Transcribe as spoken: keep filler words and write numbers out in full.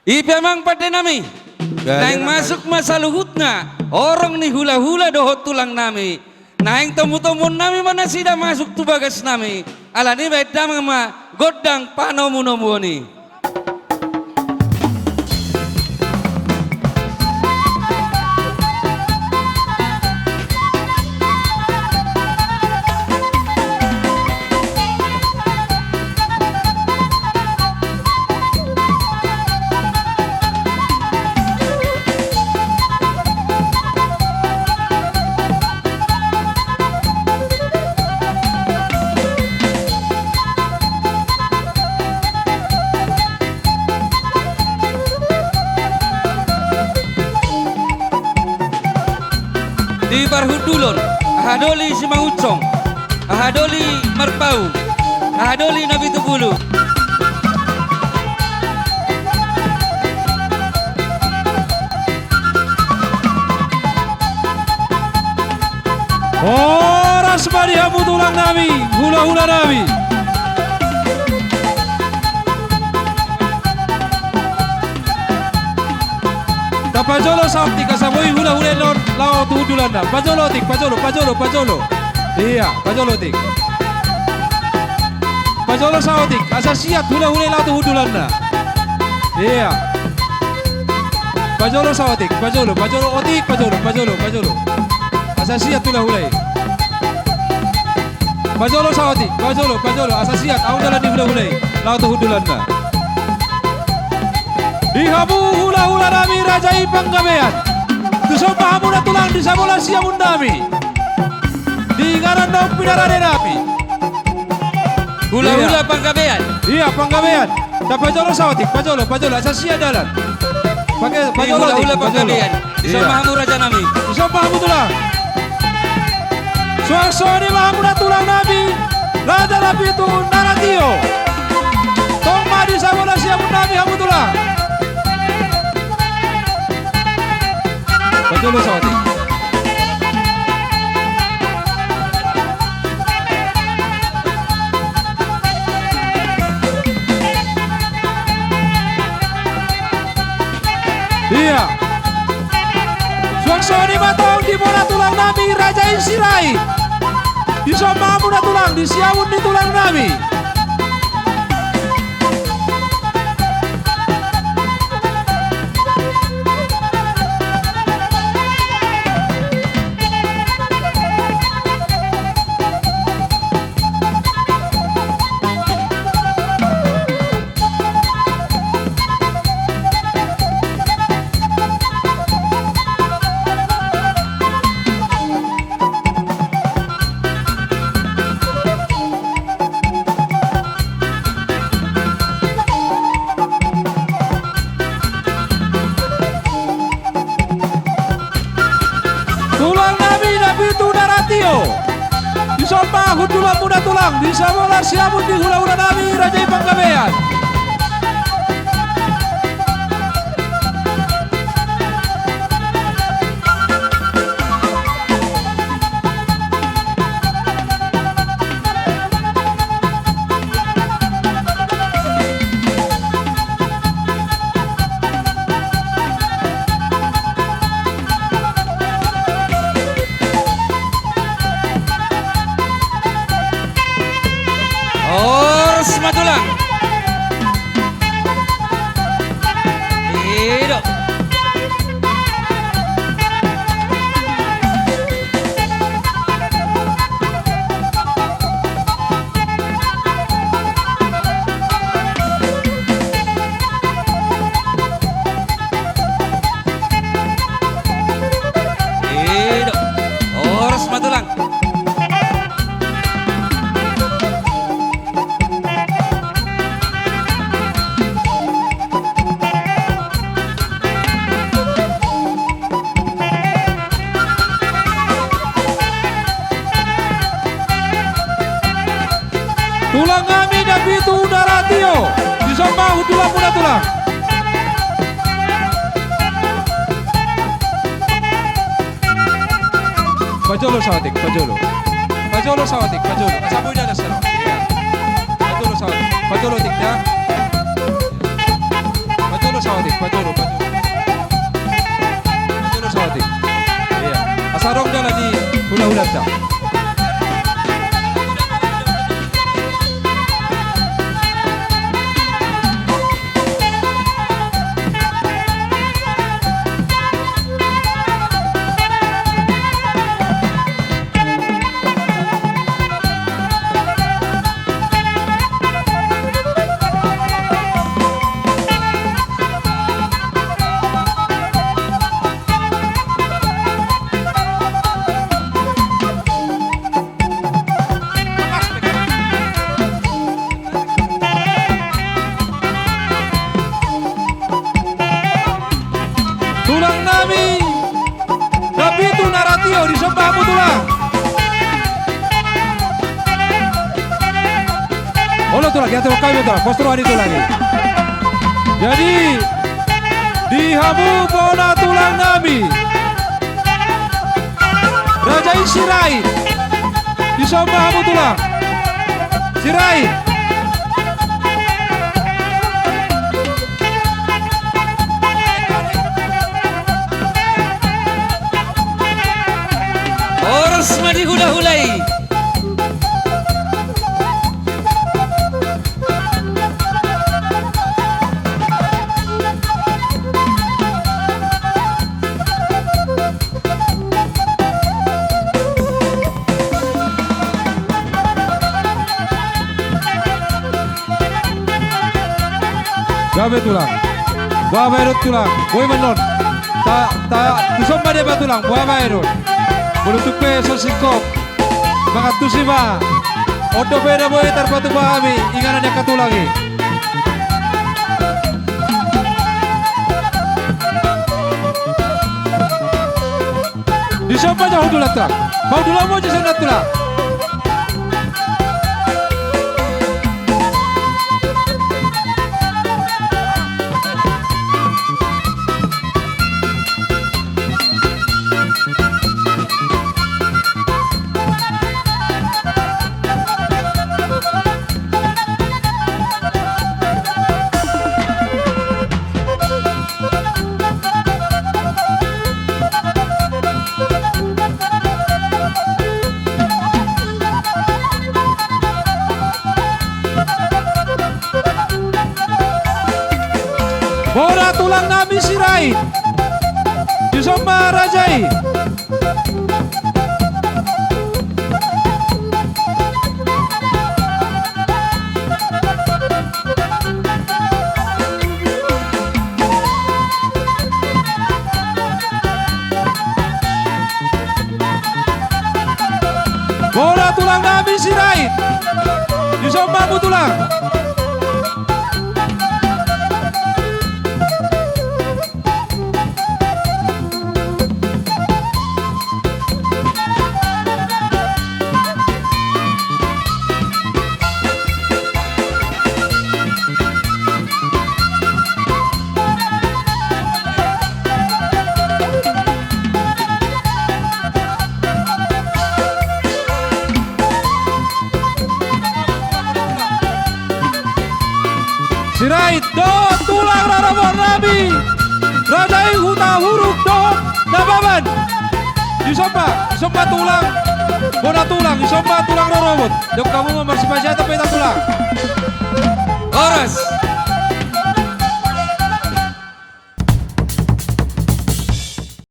I pe amang pande nami. Naeng masuk ma saluhutna horong ni hulahula dohot tulang nami. Naeng tombutombuon nami ma nasida masuk tu bagas nami. Alani baen damang ma gondang panomunomuon i. Di parhundulon, aha doli Simangunsong, aha doli Marpaung, aha doli Napitupulu. Horas ma di hamu tulang nami, hulahula nami. Tapajolo saotik asa boi hulahula i laho tu hundulanna. Pajolo otik, pajolo, pajolo, pajolo. Ia, pajolo otik. Pajolo saotik asa siat hulahula i laho tu hundulanna. Ia. Pajolo saotik, pajolo, pajolo otik, pajolo, pajolo, pajolo. Asa siat hulahula i. Pajolo saotik, pajolo, pajolo, asa siat ahu dalan ni hulahula i laho tu hundulanna. Di hamu hulahula nami Raja i Panggabean. Dison ma hamu na tulang di Sabola Siamun nami. Di inganan naung pinarade nami. Hulahula Panggabean. Ia, Panggabean. Tapajolo saotik, pajolo, pajolo, asa siat dalan. Pake, pajolo otik, pajolo. Hulahula Panggabean. Dison ma hamu raja nami. Dison ma hamu tulang. Suang songon i ma hamu na tulang nami. Raja Napitu Naratio. Tong ma di Sabola Siamun nami hamu tulang. Pajolo saotik. Ia. Suang songon i ma tong di bona tulang nami Raja i Sirait. Dison ma hamu na tulang di siamun ni tulang nami. Tulang nami Napitu Naratio. Dison ma hundulanmuna tulang di Sabola Siamun ni hulahula nami Raja i Panggabean. Horas ma tulang. I do. I do. Horas ma tulang. Tulang nami Napitu Naratio. Dison ma hundulanmuna tulang. Pajolo saotik, pajolo. Pajolo saotik, pajolo. Asa boi dalan saro. Ia. Pajolo saotik, pajolo otik da. Pajolo saotik, Hulanta. Tulang nami, na pitu na ra tio, disomba hamu tulang. Olo tulang, ya tulang, kami tulang, pos roha ni tulang i. Jadi, di hamu bona tulang nami. Raja i Sirait. Disomba hamu tulang. Sirait. Horas ma di hulahula i. Gabe tulang. Boha bahenon tulang. Boi ma annon. Ta, ta, tuson ma dia ba tulang. Boha bahenon. Molo tung pe so singkop. Mangantusi ma. On dope na boi tarpatupa hami inganan ni angka tulang i. Disomba jo hamu tulang, tulang. Paundulan ma jo sian na tulang. Bona tulang nami Sirait. Disomba raja i. Bona tulang nami Sirait. Disomba hamu tulang. Sirait dohot tulang rorobot nami. Raja i Hutauruk dohot Nababan. Disomba, disomba tulang. Bona tulang, disomba tulang rorobot. Dok hamu ma marsipasiatan pe hita tulang.